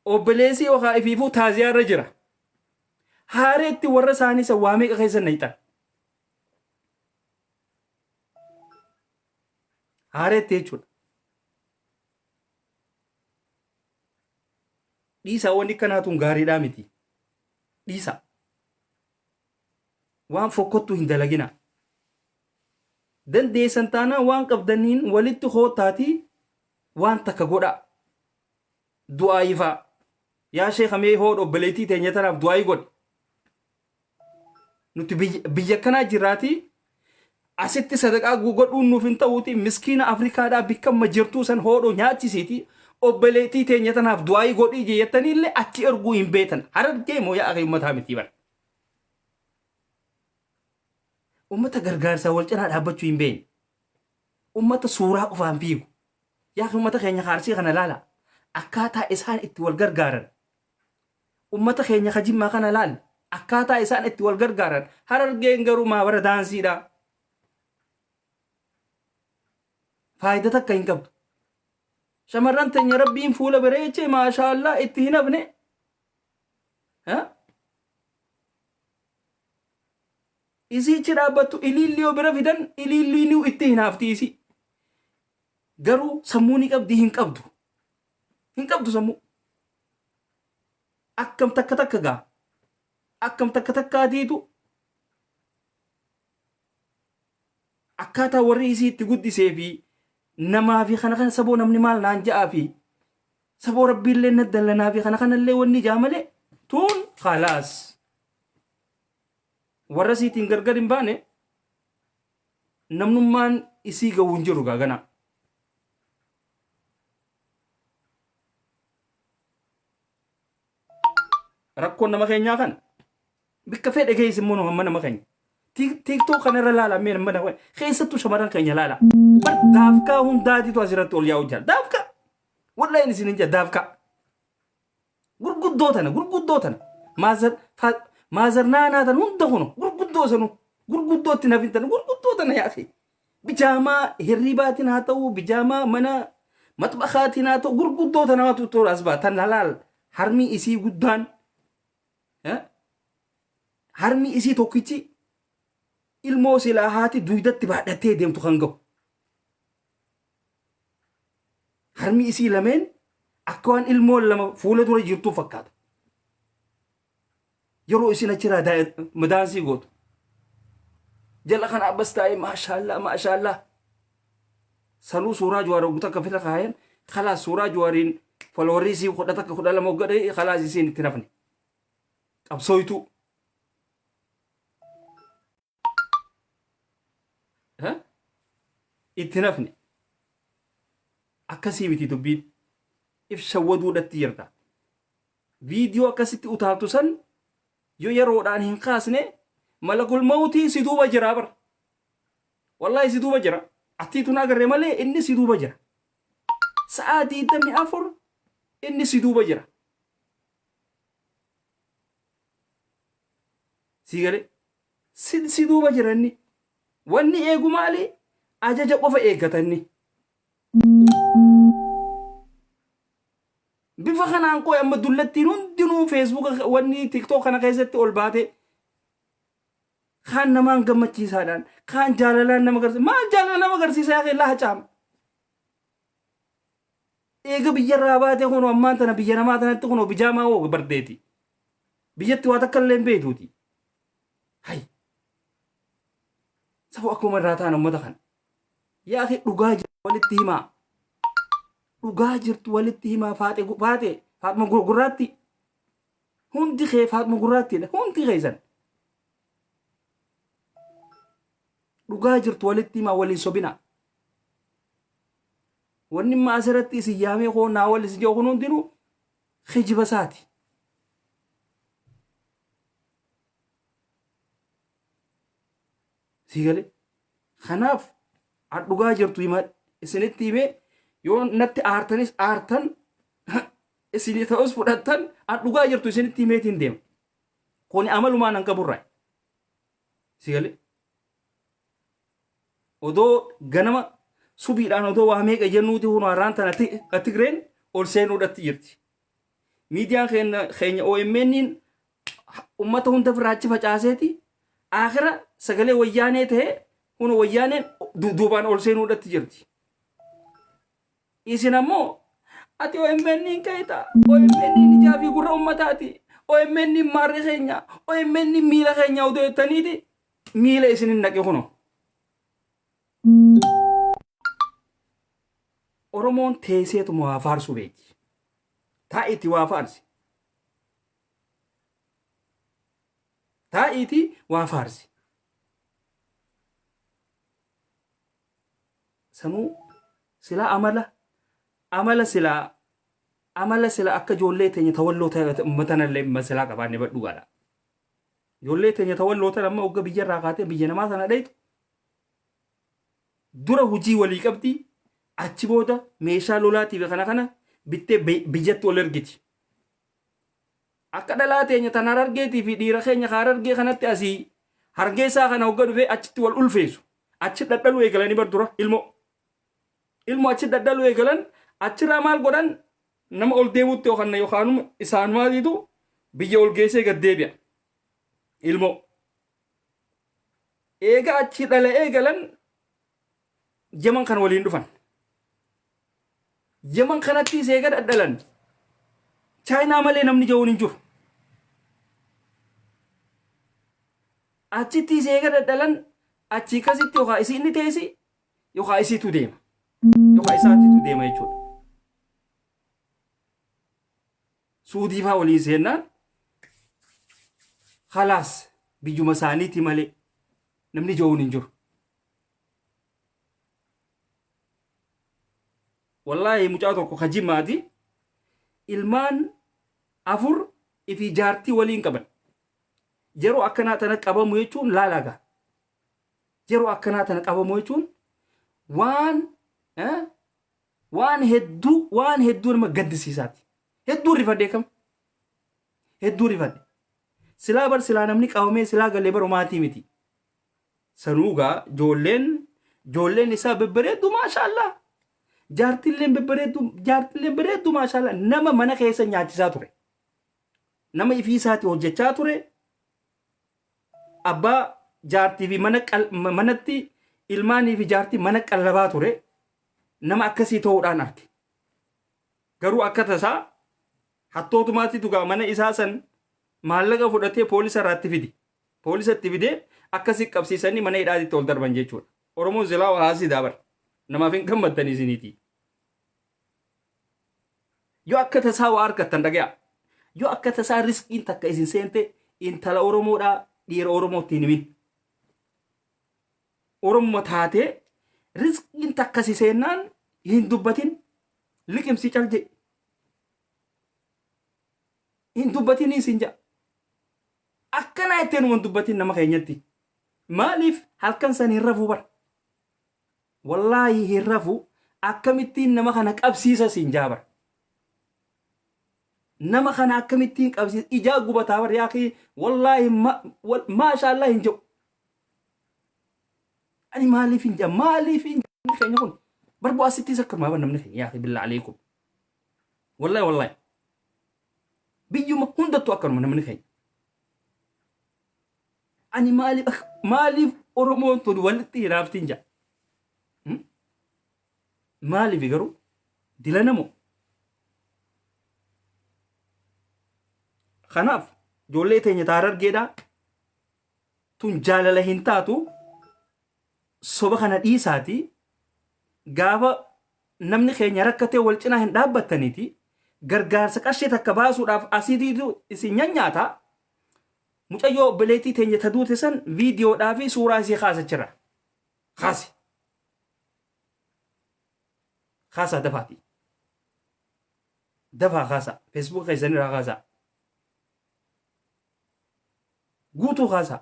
obboleessi yookaan ifiifuu taaziyaa irra jira. Haareetti warra isaanii isa waa meeqa keessa naqxan. Haareetti jechuudha. Dhiisaa wanni akkanaatuun gaariidhaa miti. Dhiisaa. Waan fokkottuu hin dalaginaa. Dandeessan taanaan waan qabdaniin walitti koottaatii waan takka godhaa. Du'aayii faa. Yaa sheekha mee hoodha obboleettii teenya tanaaf du'aayii godhi. Nuti biyya akkanaa jirraatii asitti sadaqaa godhuun nuuf hin ta'uuti miskiina Afrikaadhaa bikka amma jirtuu san hoodhoo nyaachisiiti obboleettii teenya tanaaf du'aayii godhii jettanii illee achi erguu hin beetan. Harargee moo yaa akhi ummataa miti bara. Ummata gargaarsaa wal cinaa dhaabbachuu hin beekne. Ummata suuraa qofaan fiigu. Yaa akhi ummata keenya ka Arsii kana laala. Akkaataa isaan itti wal gargaaran. Ummata keenya ka Jimmaa kana laal. Akkaataa isaan itti wal gargaaran. Harargeen garuu maabara daansiidha. Faayida takka hin qabdu. Shamarran teenya rabbiin fuula bareechee maashaallaa itti hin hafne. Ha? Isiichi dhaabbattu iliilli yoo bira fidan iliilliinuu itti hin hafti isii. Garuu sammuu ni qabdi hin qabdu. Hin qabdu sammuu. Akkam takka takka gaa. Akkam takka takkaatiitu akkaataa warri isii itti guddisee fi namaa fi kana kana saboo namni maal naan ja'aa fi saboo rabbiillee na dallanaa fi kana kanallee wanni jaa malee tuun khalaas. Warra isiitiin gargar hin baane namnummaan isii gahu hin jiru gaa ganaa. Rakkoon nama keenyaa kana. Bikka fedhe keessa immoo nu hamma nama keenya. Tiiktook kana irra laala mee nama nama keessattuu shamarran keenya laala. Bar daafkaa hundaatitu asirratti ol yaa'u jira. Daafkaa. Wallahi isin hin jira daafkaa. Gurguddoo tana gurguddoo tana. Maazar maazar naanaa tana hunda kuno gurguddoo sanu gurguddootti nafin tana gurguddoo tana yaa'e. Bijaamaa hirribaatiin haa ta'u bijaamaa mana maxbakaatiin haa ta'u gurguddoo tana waatu toora as ba'a tan halaal harmi isii guddaan harmi isii tokkichi ilmoo silaa haati duydatti baadhattee deemtu kan gahu. Harmi isii lameen Akka waan ilmoon lama fuula dura jirtuu fakkaata. Yeroo isin achirraa madaansii gootu. Jala kana abbas taa'ee maashaallaa maashaallaa. Sanuu suuraa Jawaar hoggu takka fira kaayan kalaas suuraa Jawaariin followerrii isii 11 12 hogga dha'e kalaas isiin itti nafne. Qabsooytuu. Itti nafne. Akkasii miti dubbiin. If shawwaduudhatti jirta. Viidiyoo akkasitti utaaltu san yoo yeroodhaan hin kaasne malakul mawtiin si duuba jira bar. Wallaahi si duuba jira. Atiitu hin agarre malee inni si duuba jira. Sa'aa 24 inni si duuba jira. Sii galee? Si duuba jira inni. Wanni eegu maali? Ajaja qofa eeggata inni. Bifa kanaan qoy amma dullattiin hundinuu feesbuuka wanni tiktok kana keessatti ol baate kaan namaan gammachiisaadhaan kaan jaalalaan nama agarsiisa maal jaalala nama agarsiisa yaa keellaa hacaama. Eega biyyarraa baatee kunoo ammaan tana biyya namaa tanatti kunoo bijaamaa hoo bardeeti. Biyyatti waa takka illee hin beektuuti. Hay. Safu akkuma irraa ta'an uummata kana. Yaa akhi dhugaa jirtu walitti himaa. Dhugaa jirtu walitti himaa faaxe faaxe Faatma gurraatti. Hundi kee Faatma gurraattiidha. Hundi keessan. Dhugaa jirtu walitti himaa waliin sobinaa. Wanni imma asirratti isin yaamee koo naa wal isin jedhu kun hundinuu kijiba isaati. Sii galee? Kanaaf an dhugaa jirtu hima isinitti himee yoo natti aartanis aartan isinii ta'us fudhattan an dhugaa jirtu isinitti himeetiin deema. Kuni amalumaan an qaburraa. Sii galee? Odoo ganama subiidhaan odoo waa meeqa jennuuti kun har'aan tana Tigreen ol seenuudhatti jirti. Miidiyaan keenya OMN'n ummata hunda ofirraa achi facaaseeti akira sagalee wayyaanee ta'e kun wayyaaneen duubaan ol seenuudhatti jirti. Isin ammoo ati OMN hin keeta OMN ijaa fi gurra ummataati OMN maarree keenya OMN miila keenya odoo jettaniiti miila isin hin naqe kuno. Oromoon teesseetuma waa faarsuu beekti. Taa'iitti waa faarsi. Taa'iitii waa faarsi. Sanuu silaa amala amala silaa amala sila akka ijoollee teenya tawalloo matanallee silaa qabaanne badhugaadha. Ijoollee teenya tawalloo tan amma hogga biyya irraa kaatee biyya namaa tana dheeytu dura hujii walii qabdi achi booda meeshaa lolaatii fi kana kana bittee biyyatti ol ergiti. Akka dhalaa teenya tan harargeetii fi dhiira keenya ka harargee kanatti asii hargeessaa kana hogga dhufee achitti wal ulfeessu. Achi dhadhaluu eegalanii bar dura ilmoo. Ilmoo achi dhadhaluu eegalan achirraa maal godhan nama ol deemutti yookaan yookaanuma isaanumaatiitu biyya ol geessee gad deebi'a. Ilmoo. Eega achi dhala eegalan Yaman kana waliin dhufan. Yaman kanattis eega dhadhalan Chaayinaa malee namni ja'uun hin jiru. Achittis eega dhadhalan achii kasitti yookaan isii inni teessi yookaan isiitu deema. Yookaan isaatiitu deema jechuudha. Suudii faa waliin seennaan halaas biyyuma isaaniiti malee namni ja'uun hin jiru. Wallaahi mucaa tokko ka jimmaati ilmaan afur ifi jaartii waliin qaban. Yeroo akkanaa tana qabamu jechuun laalagaa. Yeroo akkanaa tana qabamu jechuun waan waan hedduu waan hedduu nama gaddisiisaati. Hedduu rifadhee kam? Hedduu rifadhe. Silaa bar silaa namni qabamee silaa galee bar homaatii miti. Sanuu gaa joolleen joolleen isaa bebbereeddu maashaallah. Jaartilleen bebbereeddu jaartilleen bareeddu maashaallah nama mana keessa nyaachisaa ture. Nama ifii isaati hojjechaa ture. Abbaa jaartii fi mana manatti ilmaanii fi jaartii mana qallabaa ture. Nama akkasii ta'uudhaan arge. Garuu akka tasaa hattootumaatti tugaa mana isaa san maallaqa fudhatee poolisa irraa itti fide. Poolisa itti fidee akkasi qabsiisanii mana hidhaatitti ol darban jechuudha. Oromoon silaa waa haasidaa bar. Namaaf hin gammaddan isiniiti. Yoo akka tasaa waa argattan dhagaya. Yoo akka tasaa riskiin takka isin seente intala Oromoodhaa dhiira Oromootti hin himin. Oromuma taatee riskiin takka si seennaan hin dubbatin liqimsi cal jedhi. Hin dubbatin isin ja'a. Akkanaa itti numa hin dubbatin nama keenyatti. Maaliif halkan san hin rafuu bar. Wallaahi hin rafu akkamittiin nama kana qabsiisa siin jaa bar. Nama kana akkamittiin qabsiisa ijaa gubataa bar yaakii wallaahi maashaallah hin jedhu. Ani maaliif hin jaa maaliif hin namni keenya kun bar bu'aa sittiis akkuma bar namni keenya yaakii billaa aleekum. Wallaahi wallaahi biyyuma hundattuu akkanuma namni keenya. Ani maaliif maaliif Oromoon tun walitti hinaaftiin jaa. Maaliif garuu dilana moo? Kanaaf ijoollee teenya ta Harargeedhaa tun jaalala hin taatu soba kana dhiisaati gaafa namni keenya rakkatee wal cinaa hin dhaabbattaniiti gargaarsa qarshii takka baasuudhaaf asiitiitu isin nyanyaata Mucayyoo obboleettii teenya ta duute san viidiyoodhaa fi suuraa isii kaasa jira. Kaasi. Kaasaa dafaati. Dafaa kaasaa. Facebook keessan irraa kaasaa. Guutuu kaasaa.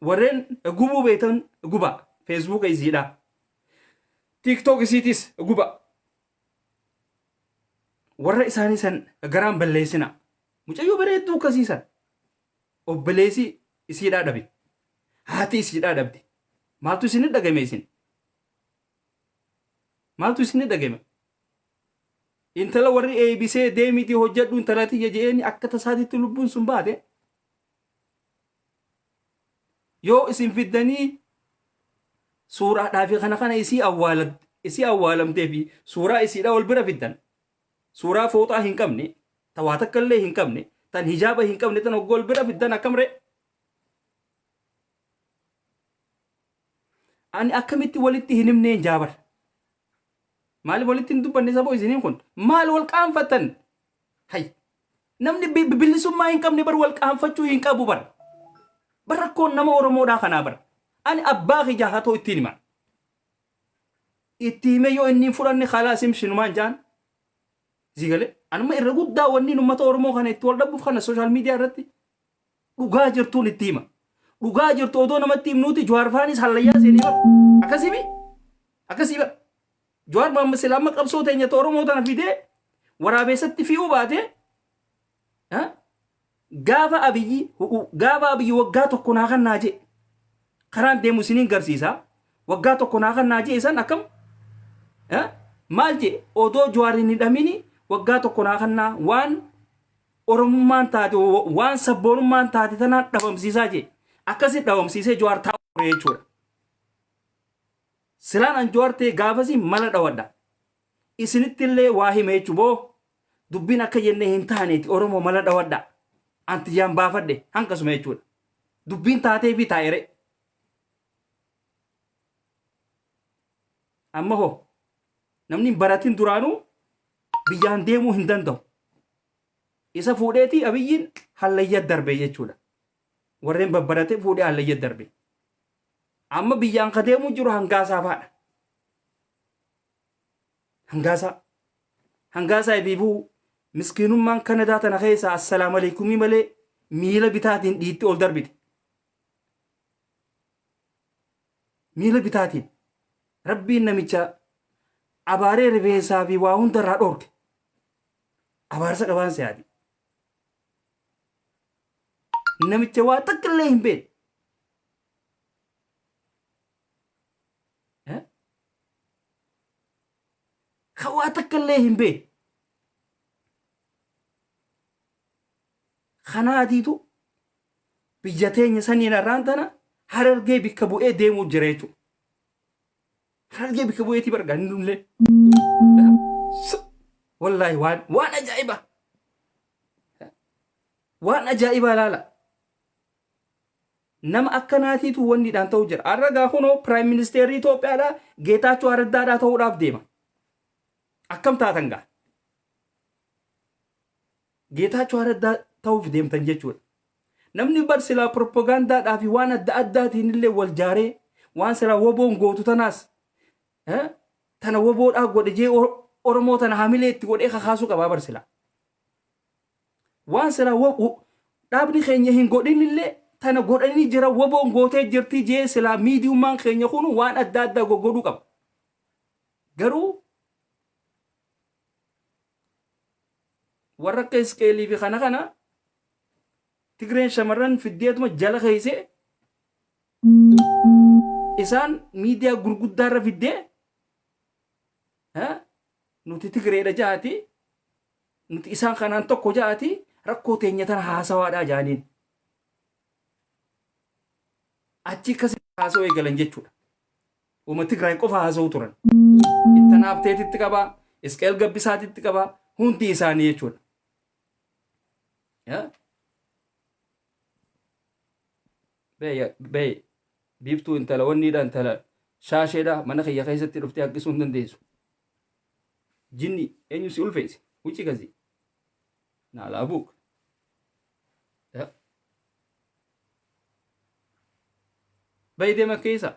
Warreen gubuu beektan gubaa. Facebook isiidhaa. TikTok isiitis gubaa. Warra isaanii san garaan balleessina. Mucayyoo bareedduu akkasii san obboleessi isiidhaa dhabe. Haati isiidhaa dhabde. Maaltu isin dhagame isin? Maaltu isin dhagame? Intala warri eebisee deemiitii hojjedhu intala tiyya je'eeni akka tasaatitti lubbuun sun baate. Yoo isin fiddanii suuraadhaa fi kana kana isii awwaala isii awwaalamtee fi suuraa isiidhaa wal bira fiddan suuraa fooxaa hin qabne ta waa takka illee hin qabne tan hijaaba hin qabne tan hoggoo wal bira fiddan akkam ree? Ani akkamitti walitti hin himneen jaabar. Maaliif walitti hin dubbanne saboo isiniin kun? Maal wal qaanfattan? Hay. Namni bilisummaa hin qabne bar wal qaanfachuu hin qabu bar. Bar rakkoon nama Oromoodhaa kanaa bar. Ani abbaa kiyyaa haa ta'u ittiin hima. Itti himee yoo inni hin fudhanne khalaas himshinumaan jaan. Sii galee anuma irra guddaa wanni uummata Oromoo kana itti wal dhabuuf kana social media irratti dhugaa jirtuun itti hima. Dhugaa jirtu odoo namatti himnuuti Jawaar faanis hallayyaa seenee bar. Akkasii mi? Akkasii bar. Jawaar Mohaammed sila amma qabsoo teenya ta Oromoo tana fidee waraabeessatti fi'uu baate gaafa Abiyyi gaafa Abiyyi waggaa tokko naa kannaa jee karaan deemu isiniin garsiisa waggaa tokko naa kannaa jee isan akkam maal jee odoo Jawaar hin hidhamini waggaa tokko naa kannaa waan Oromummaan taate waan sabboonummaan taate tanaan dhabamsiisaa jee akkasi dhabamsiisee Jawaar taa'u jechuudha. Silaan an Jawaar ta'e gaafasii mala dhawadha. Isinitti illee waa hime jechuu boo dubbiin akka jennee hin taaneeti Oromoo mala dhawadha. An tiyyaan baafadhe hanqasuma jechuudha. Dubbiin taatee fi taa'ere. Amma hoo namni hin baratin duraanuu biyyaan deemuu hin danda'u. Isa fuudheeti Abiyyiin hallayya darbe jechuudha. Warreen babbarate fuudhee hallayya darbe. Amma biyyaan ka deemuu jiru hangaasaa faadha. Hangaasaa. Hangaasaa ifiifuu miskiinummaan Kanadaa tana keessa assalaamu alaikumii malee miila bitaatiin dhiitti ol darbite. Miila bitaatiin. Rabbiin namicha abaaree rifeensaa fi waa hundarraa dhoorke. Abaarsa qabaan si'aati. Namicha waa takka illee hin beekne. Eh? Ka waa takka illee hin beekne. Kanaatiitu biyya teenya saniin har'aan tana Harargee bikka bu'ee deemuu jira jechuudha. Harargee bikka bu'eetii bargaa inni illee. Wallaahi waan ajaa'ibaa. Waan ajaa'ibaa laala. Nama akkanaatiitu wanniidhaan ta'u jira. Har'a gaa kunoo piraayim ministeerri Itoophiyaadhaa Geetaachoo Araddaadhaa ta'uudhaaf deema. Akkam taatan gaa? Geetaachoo Araddaa ta'uuf deemtan jechuudha. Namni bar silaa propagaandaadhaa fi waan adda addaatiin illee wal jaaree waan silaa woboon gootu tanaas tana woboodhaa godhe jee Oromoo tana hamilee itti godhee kakaasuu qabaa bar silaa. Waan silaa dhaabni keenya hin godhin illee tana godhanii jira woboon gootee jirti jee silaa miidiyummaan keenya kun waan adda addaa goggodhuu qaba. Garuu warra akka Isqeelii fi kana kana Tigreen shamarran fiddeetuma jala keessee isaan miidiyaa gurguddaarra fiddee nuti Tigreedha ja'ati nuti isaan kanaan tokko ja'ati rakkoo teenya tana haasawaadhaa ja'aniin. Achi akkasitti haasawuu eegalan jechuudha. Uuma Tigraay qofa haasawuu turan. Ittanaaf teetitti qabaa, Isqeel Gabbisaatitti qabaa, hundi isaanii jechuudha. Yaa? Bee bee biiftuu intala wanniidha intala shaasheedha mana kiyya keessatti dhuftee haqqisuu hin dandeessu. Jinni eenyu si ulfeesse? Wuci gazi. Naala abuuk. Yaa? Bayi deema keessa.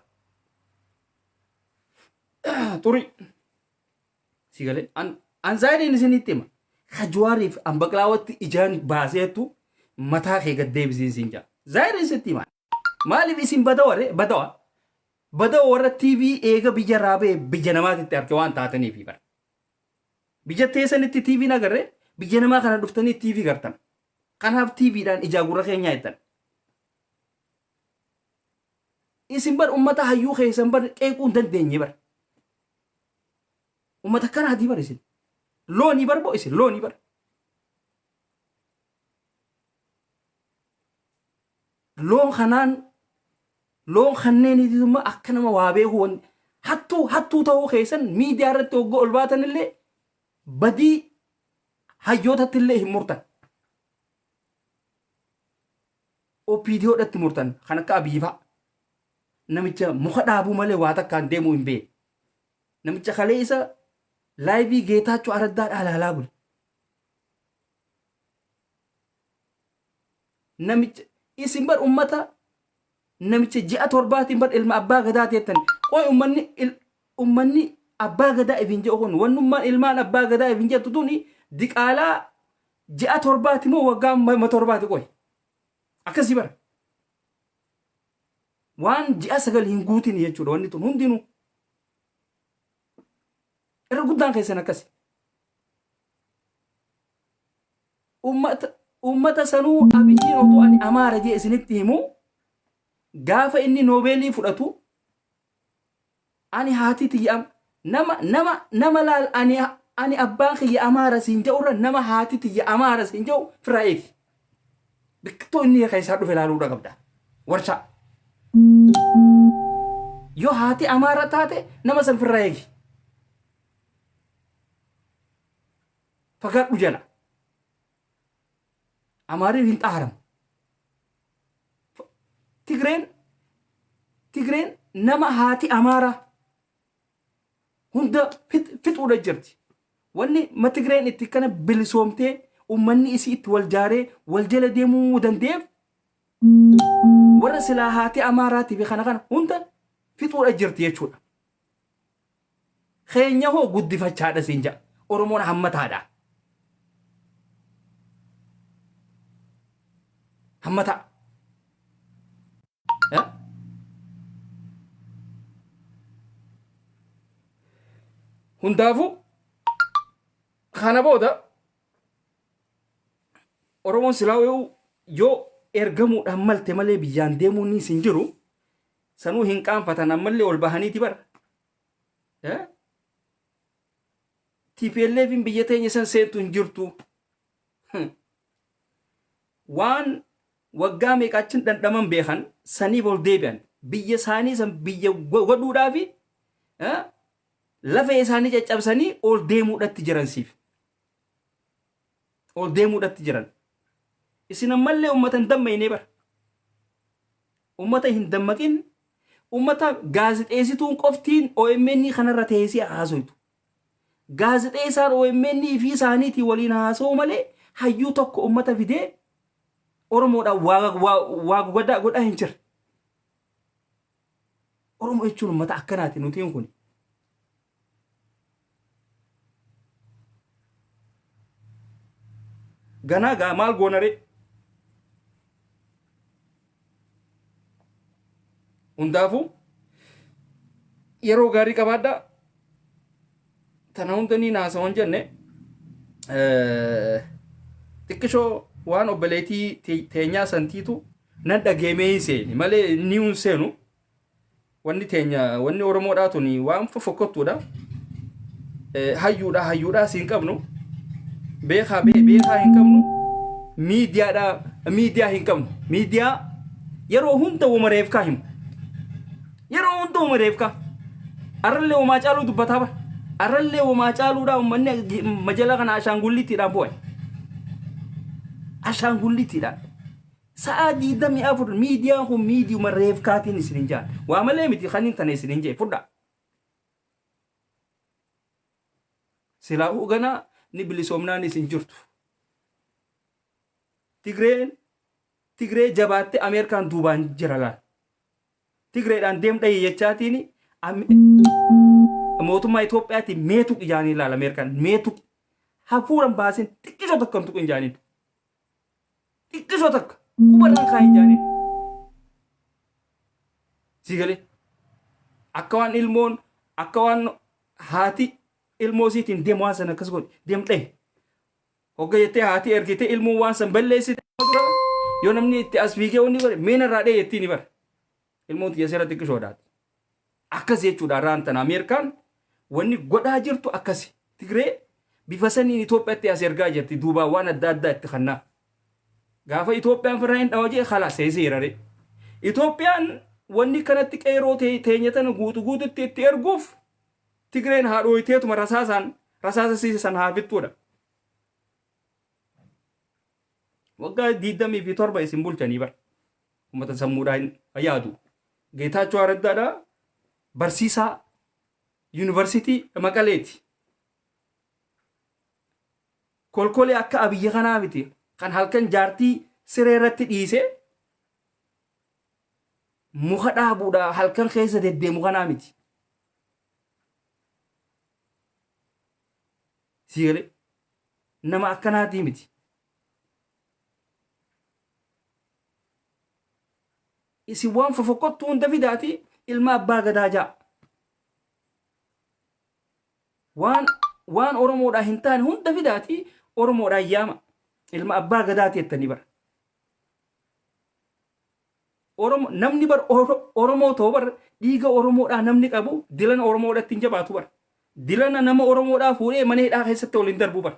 Xuri. Si galee an an zaayiriin isinitti hima. Ka Jawaariif an baqlaawatti ijaan baaseetu mataa kee gad deebisiin siin jaa. Zaayiriin sitti hima. Maaliif isin badawa ree badawa. Badawa warra TV eega biyya raabee biyya namaatitti arge waan taataniifi bara. Biyya teessanitti TV agarre biyya namaa kana dhuftanii TV gartan. Kanaaf TVdhaan ijaa gurra keenyaa jettan. Isin bar ummata hayyuu keessan bar qeequu hin dandeenye bar. Ummata akkanaatii bar isin. Loonii bar boo isin loonii bar. Loon kanaan loon kanneeniitisumma akka nama waa beekuu wan hattuu hattuu ta'uu keessan miidiyaa irratti hoggoo ol baatan illee badii hayyootatti illee hin murtan. OPDOdhatti murtan kan akka Abiyyi fa'a. Namicha muka dhaabuu malee waa takkaan deemuu hin beekne. Namicha kaleessa laayivii Geetaachoo Araddaa dhaalaalaa bule. Namicha isin bar ummata namicha ji'a torbaatiin bar ilma abbaa gadaa teettan. Qoy ummanni ummanni abbaa gadaa ifin jedhu kun wannummaan ilmaan abbaa gadaa ifin jettu tuni diqaalaa ji'a torbaati moo waggaa ma torbaati qoy. Akkasii bara. Waan ji'a 9 hin guutin jechuudha wanni tun hundinuu. Irra guddaan keessan akkasi. Ummata ummata sanuu Abiyyiin otoo ani Amaara jee isinitti himu gaafa inni noobeelii fudhatu ani haati tiyya nama nama nama laal ani ani abbaan kiyya Amaara siin jedhurra nama haati tiyya Amaara siin jedhu firraa eegi. Biqiltuu inni keessaa dhufe ilaaluudha qabda. Warshaa. Yoo haati Amaara taate nama san firraa eegi. Fagaadhu jala. Amaariif hin xaaramu. Tigreen Tigreen nama haati Amaaraa hunda fixuudha jirti. Wanni ma Tigreen itti kana bilisoomtee uummanni isii itti wal jaaree wal jala deemuu danda'eef warra silaa haati Amaaraatii fi kana kana hunda fixuudha jirti jechuudha. Keenya hoo guddifachaadha siin ja'a. Oromoon hammataadha. Hammataa. Eh? Hundaafuu kana booda Oromoon silaa yoo ergamuudhaan malte malee biyyaan deemuun ni isin jiru sanuu hin qaanfatan ammallee ol bahaniiti bara. Eh? TPLFin biyya teenya san seentu hin jirtu. Waan waggaa meeqa achin dhandhaman beekan saniif ol deebi'an. Biyya isaanii san biyya godhuudhaafi lafee isaanii caccabsanii ol deemuudhatti jiran siif. Ol deemuudhatti jiran. Isin ammallee ummata hin dammaynee bara. Ummata hin dammaqin ummata gaazexeessituun qoftiin OMN kanarra teessee haasoytu. Gaazexeessaan OMN fi isaaniitii waliin haasa'u malee hayyuu tokko ummata fidee Oromoodhaan waa godhaa godhaa hin jirre. Oromoo jechuun ummata akkanaati nutiin kun. Ganaa gaa maal goonaree? Hundaafuu yeroo gaarii qabaadhaa. Tana hunda ni naasawan jenne xiqqishoo waan obboleetii teenyaa santiitu nan dhageemee hin seeni malee ni hin seenu. Wanni teenya wanni Oromoodhaa tuni waan fofokkottuudha. Hayyuudha hayyuudhaas hin qabnu. Beekaa beekaa hin qabnu. Miidiyaadhaa miidiyaa hin qabnu. Miidiyaa yeroo hunda woma reefkaa himu. Yeroo hunda woma reefkaa. Arrallee womaa caaluu dubbataa bara. Arrallee womaa caaluudhaa uummanni majala kana ashaangulliittiidhaan boo'e. Ashaangulliittiidhaan. Sa'aa 24 miidiyaan kun miidiyuma reefkaatiin isin hin jaan. Waa malee miti kan hin tane isin hin jee fudhaa. Silaahuu ganaa ni bilisoomnaan isin jirtu. Tigreen Tigree jabaattee Ameerikaan duubaan jira laal. Tigreedhaan deem dhahi jechaatiin mootummaa Itoophiyaatiin mee tuqi jaanii laal Ameerikaan mee tuqi. Hafuuran baasin xiqqisoo takka hin tuqin jaaniin. Xiqqisoo takka quba irraan kaa'i jaaniin. Sii galee akka waan ilmoon akka waan haati ilmoo isiitiin deem waan sana akkas godhi deem dhahi. Hogga jettee haati ergitee ilmoon waan san balleessite dura yoo namni itti as fiigee wanni godhe mee narraa dhahi jettiin ni bara. Ilmoon tiyya seera xiqqishoodhaati. Akkas jechuudha har'aan tana Ameerikaan wanni godhaa jirtu akkasi. Tigree bifa saniin Itoophiyaatti as ergaa jirti duubaan waan adda addaa itti kannaa. Gaafa Itoophiyaan firraa hin dhawa jee kalaas seeseerare. Itoophiyaan wanni kanatti qeeroo teenya tana guutu guututti itti erguuf Tigreen haa dhooyteetuma rasaasaan rasaasa siise san haa fixxuudha. Waggaa 27 isin bulchanii bara. Uummata sammuudhaa hin yaadu. Geetaachoo Araddaadha barsiisaa yuunivarsiitii Maqaleeti. Kolkolee akka Abiyyi kanaa miti kan halkan jaartii siree irratti dhiisee muka dhaabuudha halkan keessa deddeemu kanaa miti. Sii galee nama akkanaatii miti. Isin waan fofokkottuu hunda fidaati ilma abbaa gadaa ja'a. Waan waan Oromoodhaa hin taane hunda fidaati Oromoodhaan yaama. Ilma abbaa gadaati jettanii bara. Oromo namni bar Oromoo ta'u bar dhiiga Oromoodhaa namni qabu dilana Oromoodhaatti hin jabaatu bar. Dilana nama Oromoodhaa fuudhee mana hidhaa keessatti ol hin darbu bar.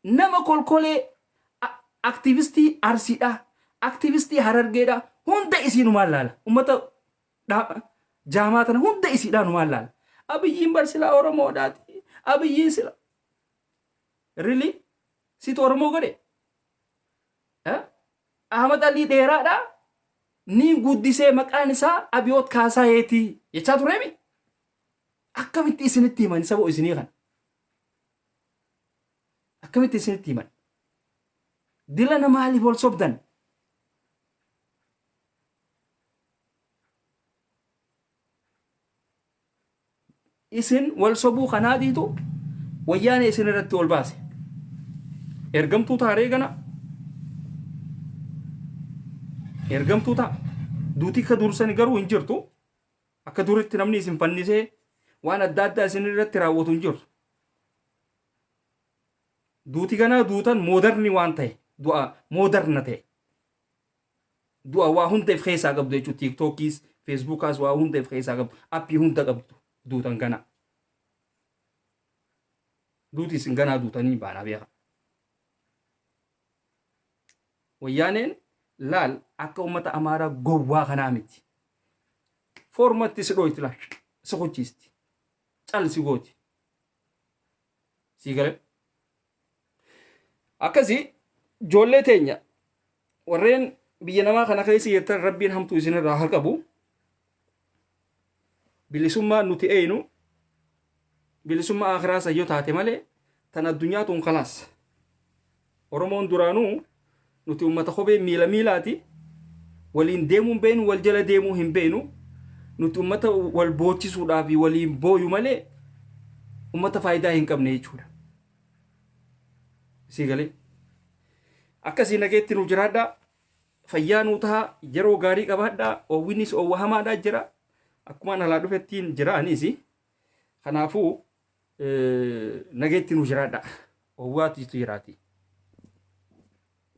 Nama kolkolee aktiivistii Arsiidhaa, aktiivistii Harargeedhaa hunda isii numaan laala. Ummata jaamaa tana hunda isiidhaa numaan laala. Abiyyiin bar silaa Oromoodhaati. Abiyyiin sila. Really? Situ Oromoo godhe? Ahmad Alii dheeraadha. Niin guddisee maqaan isaa Abiyoot Kaasaayeeti jechaa tureemi. Akkamitti isinitti himan saba isinii kana? Akkamitti isinitti himan? Dilana maaliif wal sobdan? Isin wal sobuu kanaatiitu wayyaanee isin irratti ol baase. Ergamtuu taaree gana. Ergamtuu ta'a. Duuti akka dursani garuu hin jirtu. Akka duritti namni isin fannisee waan adda addaa isin irratti raawwatu hin jirtu. Duuti ganaa duutan moodarni waan ta'e du'a moodarna ta'e. Du'a waa hunda if keessaa qabdu jechuudha. Tiiktookiis, Feesbuukaas waa hunda if keessaa qabdu. Appii hunda qabdu duutan ganaa. Duuti isin ganaa duutanii baanaa beekaa. Wayyaaneen laal akka uummata Amaaraa gowwaa kanaa miti. Foormatti si dhooyti laal si kuchiisti. Cal si gooti. Sii galee. Akkasii ijoollee teenya warreen biyya namaa kana keessa jirtan, Rabbiin hamtuu isinirraa haa qabu. Bilisummaa nuti eeynu bilisummaa akhiraa san yoo taate malee, tan addunyaa tun kalaas. Oromoon duraanuu nuti ummata kophee miila miilaati. Waliin deemuu hin beeknu, wal jala deemuu hin beeknu. Nuti ummata wal boochisuudhaaf waliin booyu malee ummata faayidaa hin qabne jechuudha. Sii galee. Akkasii nageetti nuuf jiraadhaa. Fayyaa nuu tahaa, yeroo gaarii qabaadhaa. Oowwinis oowwa hamaadhaa jira. Akkumaan alaa dhufettiin jira anis. Kanaafuu nageetti nuuf jiraadhaa. Oowwaatiitu jiraati.